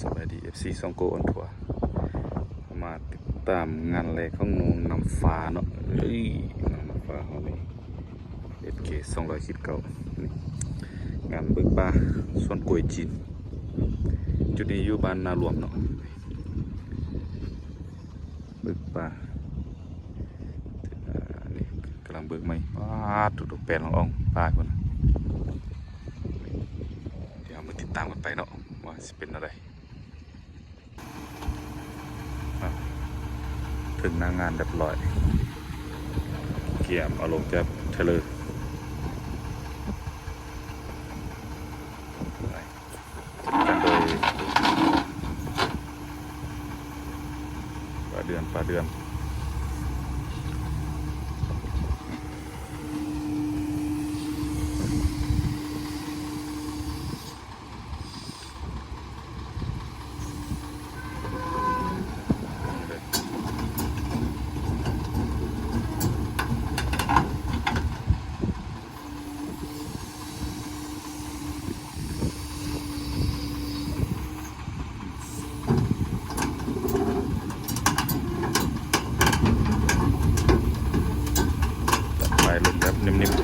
ສະບາຍດີ ເອັຟຊີ ຊ່ອງ Go on Tour ມາຕິດຕາມງານແລກຂອງໜອງນ້ຳຟ້າເນາະ. ເອີຍ ໜອງນ້ຳຟ້າເຮົານີ້ ເອັສເຄ ສອງຮ້ອຍຂີດເກົ້າ ນີ້ ງານເບີກປ່າສວນກ້ວຍຈີນ. ຈຸດນີ້ຢູ່ບ້ານນາລວມເນາະ. ເບີກປ່າ ອ່າ ນີ້ກຳລັງເບີກໃໝ່. ປາດໂທ້ ແປນອອງໆ ປາດພຸ້ນນະ. ດຽວເຮົາມາຕິດຕາມກັນໄປເນາະ ວ່າຊິເປັນແນວໃດ. ອ່າ ເຖິງໜ້າງານຮຽບຮ້ອຍ ກຽມເອົາລົງຈາກເທຣລເລີ. ຈັດການໂດຍປ້າເດືອນ ປ້າເດືອນ. ໄປລົງແບບນິ້ມໆ.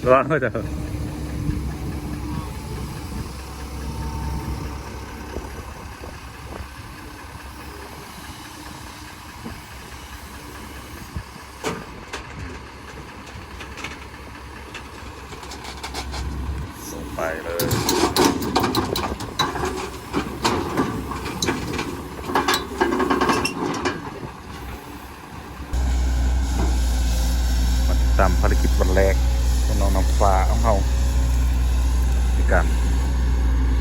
ລະວັງເດີ. ລົງໄປເລີຍ. ມາຕິດຕາມພາລະກິດວັນແລກຂອງນ້ອງນ້ຳຟ້າຂອງເຮົາ ໃນການ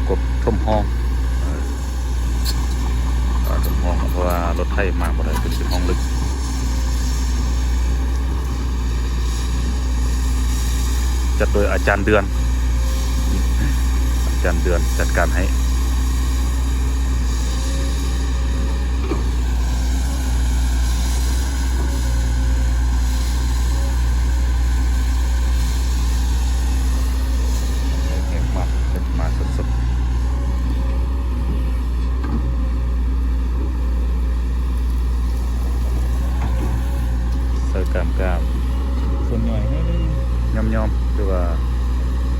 ກົບຖົມຮ່ອງ. ເອີ ຖ້າຖົມຮ່ອງ ເພາະວ່າລົດໄຖມາບໍ່ໄດ້ ເປັນເປັນຮ່ອງເຫຼັກ. ຈັດໂດຍອາຈານເດືອນ ອາຈານເດືອນຈັດການໃຫ້. ເຮັດມາ ເຮັດມາສົດໆ ໃສ່ກາມກາມ ສ່ວນຫຍ່ໜ້ອຍໜຶ່ງ ຍອມໆ ແຕ່ວ່າ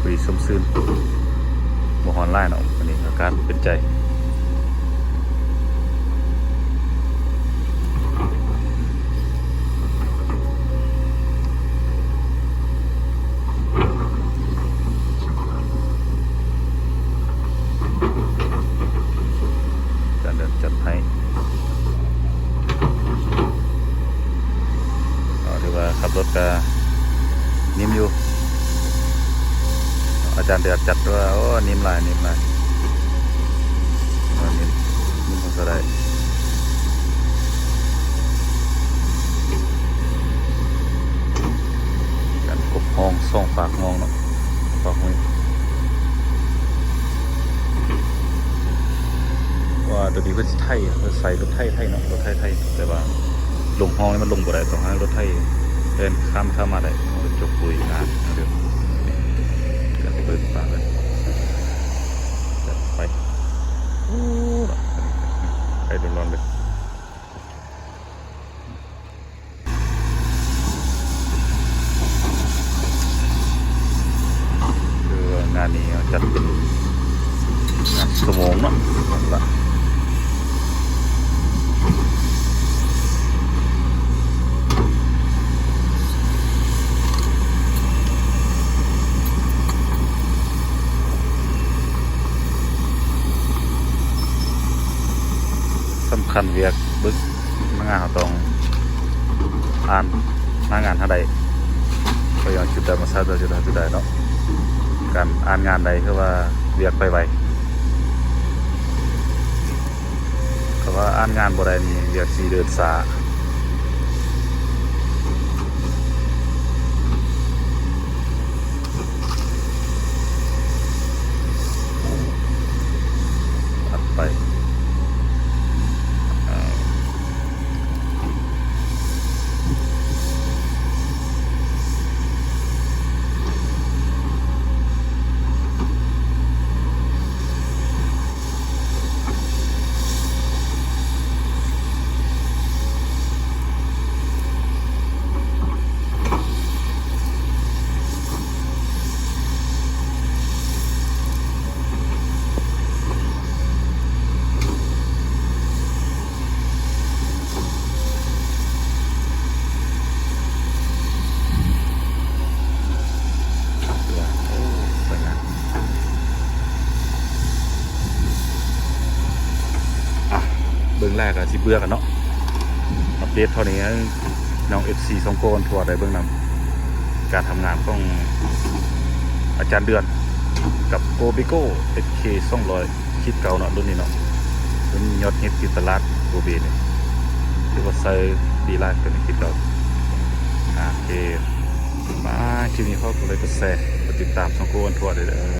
ພໍດີຊົມຊື່ນ ບໍ່ຮ້ອນຫຼາຍເນາະ. ມື້ນີ້ອາກາດເປັນໃຈ. ຈານເດີນຈັດໃຫ້ ກໍຖືວ່າຂັບລົດກໍນິ້ມຢູ່. ອາຈານເດືອນຈັດວ່າ ໂອ້ ນິ້ມຫຼາຍ ນິ້ມຫຼາຍ ເອີ ນິ້ມ ນິ້ມກໍໄດ້. ການກົບຮ່ອງສອງຟາກຮ່ອງເນາະ ຟາກຫ້ວຍ ເພາະວ່າໂຕນີ້ເພິ່ນຊິໄຖ ເພິ່ນໃຊ້ລົດໄຖໄຖເນາະ ລົດໄຖໄຖ ແຕ່ວ່າລົງຮ່ອງນີ້ມັນລົງບໍ່ໄດ້ ຕ້ອງໃຫ້ລົດໄຖແລ່ນຂ້າມ ຂ້າມມາໄດ້ ເອົາໄປຈົກປຸຍນານເດີ. ການເປີດປາກເລີຍ ຈັດໄປ. ໂອ້ ໄປຮ້ອນໆເລີຍ. ຄືວ່າງານນີ້ເຮົາຈັດເປັນງານຊົ່ວໂມງເນາະ ສຳຄັນວຽກເບິ່ງ ພະນັກງານເຮົາຕ້ອງອ່ານໜ້າງານເຮົາໄດ້ ເພາະວ່າຈຸດໃດມາໃຊ້ ຈຸດໃດເນາະ. ການອ່ານງານໄດ້ ຄືວ່າວຽກໄປໄວ ຖ້າວ່າອ່ານງານບໍ່ໄດ້ນີ້ ວຽກຊິເດີນຊ້າ. ອັດໄປ ເອີ. ໂອ້ ສວຍງາມ. ອ່ະ ເບິ່ງແລ້ວກໍຊິເບື່ອກັນເນາະ ອັບເດດເທົ່ານີ້ໃຫ້ນ້ອງເອັຟຊີສອງຄົນທົ່ວໄດ້ເບິ່ງນຳ ການທຳງານຂອງອາຈານເດືອນກັບໂກເບໂກ ເອັສເຄສອງຮ້ອຍ ຂີດເກົ້າເນາະ ລຸ້ນນີ້ເນາະ ເປັນຍອດຮິດຕິດຕະຫຼາດໂກເບນີ້ ຖືວ່າໃຊ້ດີຫຼາຍ ເປັນຂີດເກົ້າ. ອ່າ ໂອເຄ ມາ ຄລິບນີ້ຂໍກົດໄລກ໌ ກົດແຊ ກົດຕິດຕາມຊ່ອງໂກອອນທົວເດີ.